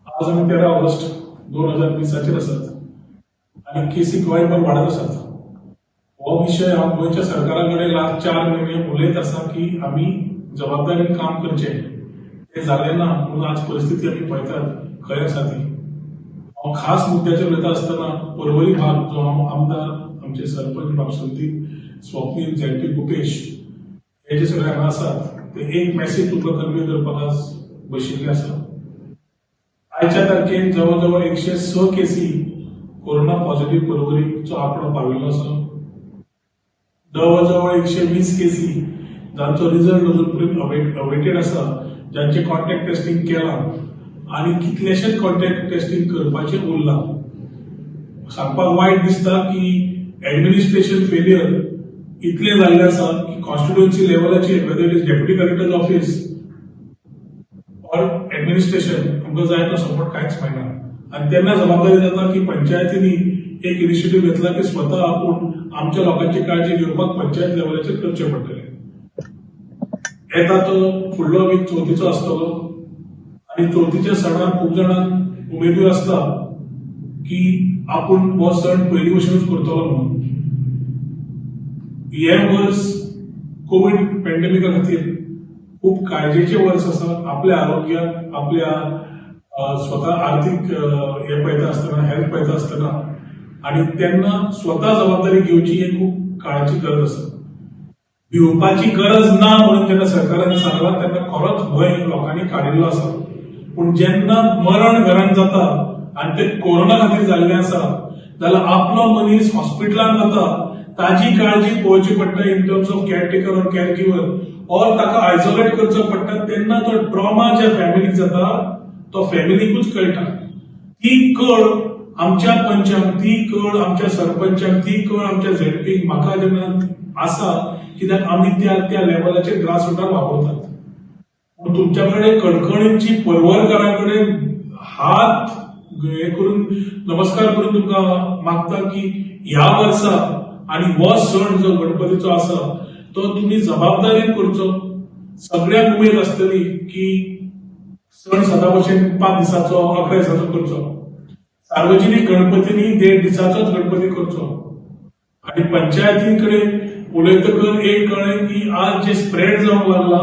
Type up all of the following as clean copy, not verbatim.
आज आमी 13 ऑगस्ट 2020चेर आसात आनी केसी गोंयभर वाडत आसात. हो विशय हांव गोंयच्या सरकारा कडेन लास्ट 4 म्हयने उलयत आसा की आमी जबाबदारीन काम करचें. तें जालें ना म्हणून आज परिस्थिती आमी पळयतात खंय आसा ती. हांव खास मुद्द्याचेर उलयता आसतना पर्वरी भाग जो हांव आमदार, आमचे सरपंच बाब संदीप, स्वप्नील, झेडपी गुपेश हे जे सगळे हांगा आसात, ते एक मॅसेज तुमकां कन्वे करपाक आज बशिल्ले आसा. आयच्या तारखेन जवळ जवळ 106 केसी कोरोना पॉझिटिव्ह पर्वरीचो आंकडो पाविल्लो आसा. जवळ जवळ 120 केसी जांचो रिजल्ट अजून पर्यंत अवेटेड आसा, जांचे कॉन्टॅक्ट टेस्टिंग केलां आनी कितलेशेच कॉन्टॅक्ट टेस्टिंग करपाचें उरलां. सांगपाक वायट दिसता की एडमिनिस्ट्रेशन फेलियर इतलें जाल्लें आसा की कॉन्स्टिट्युएन्सी लेवलाचेर, whether it is deputy collector's office or administration, आमकां जाय तो सपोर्ट कांयच मेळना. आनी तेन्ना जबाबदारी जाता की पंचायतींनी एक इनिशिएटीव घेतला की स्वता आपूण आमच्या लोकांची काळजी घेवपाक पंचायत लेवलाचेर करचें पडटलें. येता तो फुडलो वीक चवथीचो आसतलो आनी चवथीच्या सणाक खूब जाणांक उमेदूय आसता की आपूण हो सण पयलीं भशेनूच करतलो म्हणून. हे वर्स कोवीड पॅन्डेमिका खातीर खूब काळजेचें वर्स आसा. आपल्या आरोग्याक, आपल्या स्वता आर्थीक हे पळयता आसतना, हेल्थ पळयता आसतना आनी तेन्ना स्वता जबाबदारी घेवची ही खूब काळाची गरज आसा. भिवपाची गरज ना म्हणून जेन्ना सरकारान सांगलां तेन्ना खरोच भंय लोकांनी काडिल्लो आसा. पूण जेन्ना मरण घरान जाता आनी ते कोरोना खातीर जाल्लें आसा जाल्यार आपलो मनीस हॉस्पिटलान वता, ताजी काळजी पळोवची पडटा in terms of caretaker or caregiver or ताका आयसोलेट करचो पडटा, तेन्ना तो ट्रॉमा ज्या फॅमिलीक जाता तो फॅमिलीकूच कळटा. ती कळ आमच्या पंचांक, ती कळ आमच्या सरपंचांक, ती कळ आमच्या झेडपीक, म्हाका जेन्ना आसा, कित्याक आमी त्या त्या लेवलाचेर ग्रास रुटार वापरतात. पूण तुमच्या कडेन कणकणीची पर्वरकारां कडेन हात हे करून, नमस्कार करून तुमकां मागता की ह्या वर्सा आनी हो सण जो गणपतीचो आसा तो तुमी जबाबदारीन करचो. सगळ्यांक उमेद आसतली की सण सदां भशेन 5 दिसाचो, 11 दिसाचो करचो. सार्वजनीक गणपतींनी देड दिसाचोच गणपती करचो. आनी पंचायती कडेन उलयतकर एक कळ्ळें की आज जे स्प्रेड जावंक लागला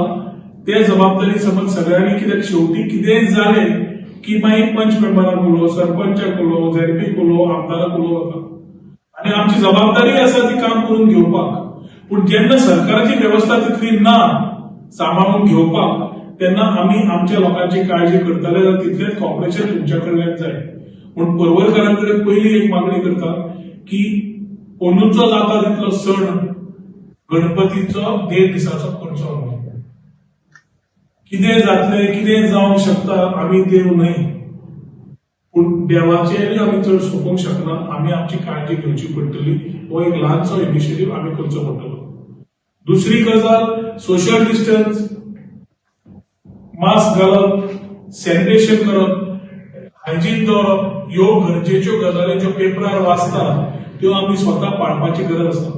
ते जबाबदारी समज सगळ्यांनी, कित्याक शेवटी कितेंय जालें की मागीर पंच मेंबराक उलो, सरपंचाक उलो, झेडपीक उलो, आमदाराक उलो वता आनी आमची जबाबदारी आसा ती काम करून घेवपाक. पूण जेन्ना सरकाराची वेवस्था तितली ना सांबाळून घेवपाक, तेन्ना आमी आमच्या लोकांची काळजी करतले जाल्यार तितलेंच कॉपरेशन तुमच्या कडल्यान जाय. पूण पर्वरकारां कडेन पयली एक मागणी करता की अंदूचो जाता तितलो सण गणपतीचो देड दिसाचो करचो म्हणून. कितें जातलें, कितें जावंक शकता, आमी देव न्हय, पूण देवाचेरूय आमी चड सोंपोवंक शकना. आमी आमची काळजी घेवची पडटली. हो एक ल्हानसो इनिशिएटीव आमी करचो पडटलो. दुसरी गजाल, सोशल डिस्टन्स, मास्क घालप, सॅनिटेशन करप, हायजीन दवरप, ह्यो गरजेच्यो गजाली ज्यो पेपरार वाचता त्यो आमी स्वता पाळपाची गरज आसा.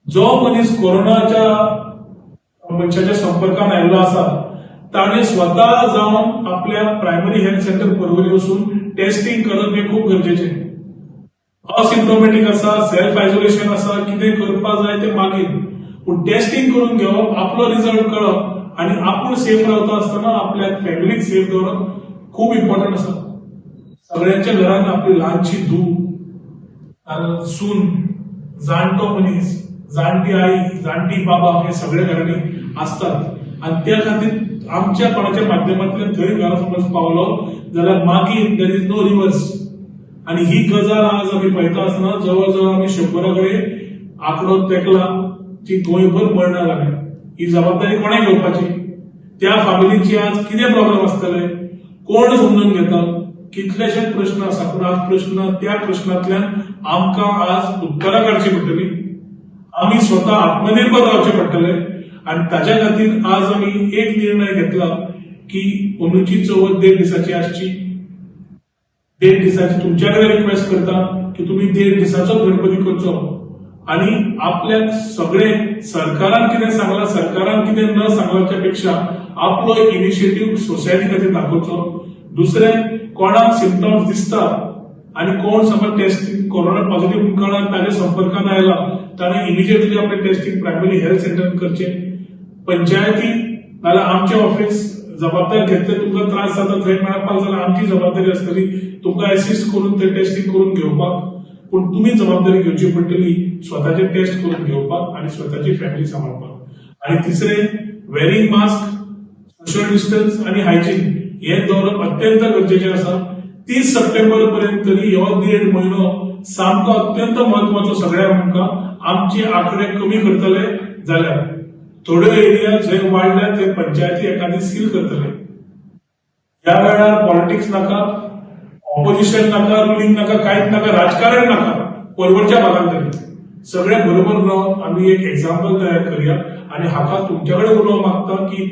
जो मनीस कोरोनाच्या मनशाच्या संपर्कात आयिल्लो आसा ताणें स्वता जावन आपल्या प्रायमरी हेल्थ सेंटर पर्वरी वचून टेस्टिंग करप हें खूब गरजेचें. असिम्टोमॅटीक आसा, सेल्फ आयसोलेशन आसा, कितें करपाक जाय तें मागीर, पूण टेस्टिंग करून घेवप, आपलो रिजल्ट कळप आनी आपूण सेफ रावता आसतना आपल्या फॅमिलीक सेफ दवरप खूब इम्पॉर्टंट आसा. सगळ्यांच्या घरात आपली ल्हानशी धूव, सून, जाणटो मनीस, जाणटी आई, जाणटी बाबा हे सगळे घरांनी आसतात आनी त्या खातीर आमच्या कोणाच्या माध्यमांतल्यान थंय घरा समज पावलो जाल्यार मागीर there is no reverse. आनी ही गजाल आज आमी पळयता आसतना जवळ जवळ आमी 100 कडेन आंकडो तेकला जी गोंयभर मरणां लागल्या. ही जबाबदारी कोणें घेवपाची? त्या फॅमिलीची आज कितें प्रॉब्लेम आसतले, कोण समजून घेता? कितलेशेच प्रश्न आसा, पूण आज प्रश्न त्या प्रश्नांतल्यान आमकां आज उत्तरां काडची पडटली. आमी स्वता आत्मनिर्भर रावचे पडटले आनी ताच्या खातीर आज आमी एक निर्णय घेतला की अंदूची चवथ देड दिसाची आसची. देड दिसाची तुमच्या कडेन रिक्वेस्ट करता की तुमी देड दिसाचोच गणपती करचो आणि आपल्याक सगळे सरकारान कितें सांगलां, सरकारान कितें न सांगलाच्या पेक्षा आपलो एक इनिशिएटीव सोसायटी खातीर दाखोवचो. दुसरें, कोणाक सिमटम्स दिसता आनी कोण समज टेस्टिंग कोरोना पॉझिटिव्ह कळ्ळा, ताच्या संपर्कान आयला, ताणें इमिजिएटली आपलें टेस्टिंग प्रायमरी हेल्थ सेंटरान करचें. पंचायती नाजाल्यार आमचें ऑफिस जबाबदार घेतले. तुमकां त्रास जाता थंय मेळपाक जाल्यार आमची जबाबदारी आसतली तुमकां एसिस्ट करून ते टेस्टिंग करून घेवपाक, पूण तुमी जबाबदारी घेवची पडटली स्वताचे टेस्ट करून घेवपाक आनी स्वताची फॅमिली सांबाळपाक. आनी तिसरें, वेरिंग मास्क, सोशल डिस्टन्स आनी हायजीन हे दवरप अत्यंत गरजेचें आसा. 30 सप्टेंबर पर्यंत तरी हो देड म्हयनो सामको अत्यंत म्हत्वाचो सगळ्या आमकां. आमचे आंकडे कमी करतले जाल्यार थोड्यो एरिया जंय वाडल्या थंय पंचायती एखादी सील करतले. ह्या वेळार पॉलिटिक्स नाका, ऑपोजिशन नाका, रुलिंग नाका, कांयच नाका, राजकारण नाका. पर्वरच्या भागात तरी सगळे बरोबर रावन आमी एक एक्झाम्पल तयार करूया. आनी हाका तुमच्या कडेन उलोवंक मागता की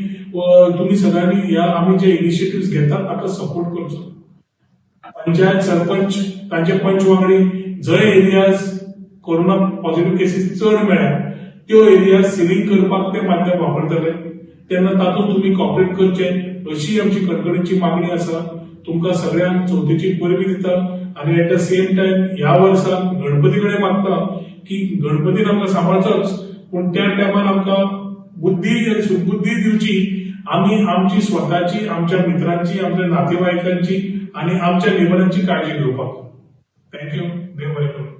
तुमी सगळ्यांनी ह्या आमी जे इनिशिएटिव्ह घेतात ताका सपोर्ट करचो. पंचायत, सरपंच, तांचे पंच वांगडी, जंय एरियाज कोरोना पॉझिटिव्ह केसीस चड मेळ्ळ्या त्यो एरिया सिलिंग करपाक ते माध्यम वापरतले, तेन्ना तातूंत तुमी कॉपरेट करचे अशी आमची कणकणीची मागणी आसा. तुमकां सगळ्यांक चवथीची परबी दिता आनी एट the same time ह्या वर्सा गणपती कडेन मागता की गणपतीन आमकां सांबाळचोच, पूण त्या टायमार आमकां बुद्धी आनी सुबुद्धी दिवची, आमी आमची स्वताची, आमच्या मित्रांची, आमच्या नातेवाईकांची आनी आमच्या नेबरांची काळजी घेवपाक. Thank you. देव बरें करूं.